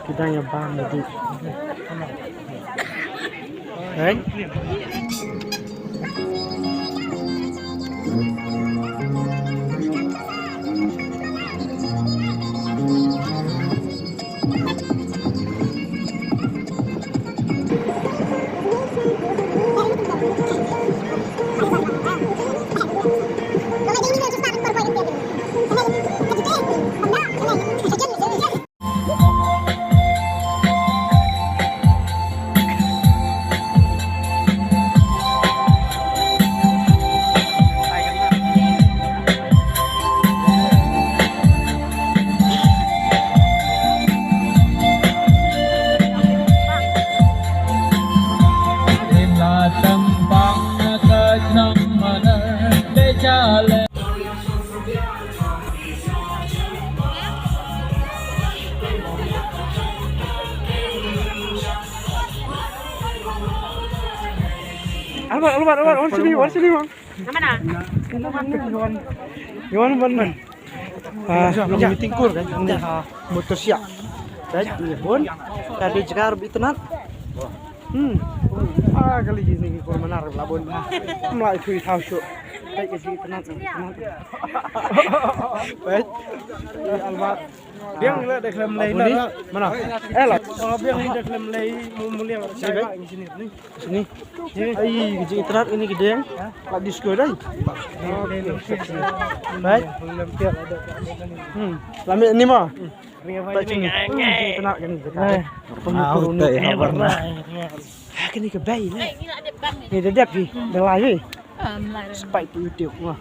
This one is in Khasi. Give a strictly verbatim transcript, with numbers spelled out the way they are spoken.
Ki dang ïa bam lagi. Kan? Alwar, alwar, alwar, wan sini, wan sini, wan. Mana? Wan, wan, wan. Ah, long meeting kur kan, ni ha motor siap. Kan, ni pun. Ada jegar bitinat. Hmm. Ah, kali ni kur manar labun. Mlai thui thau shu. Kan, ka ji bitinat, bitinat. Baik. Alwar. Biang la da khlem lei na. Mana? Eh, la. Oh, biang la da khlem lei, mu-, muliang. Sini, baik. Sini. Sini. Ai, ka jingïatrat ini ka deng. La disco dai. Baik. Hmm. La mih ni ma. Baik sini. Jingïatrat kani ka. Au, tak ya, warna. Ha, kani ka bai ni. Ni da dep ni. Da lai ni. Spike tu YouTube. Wah.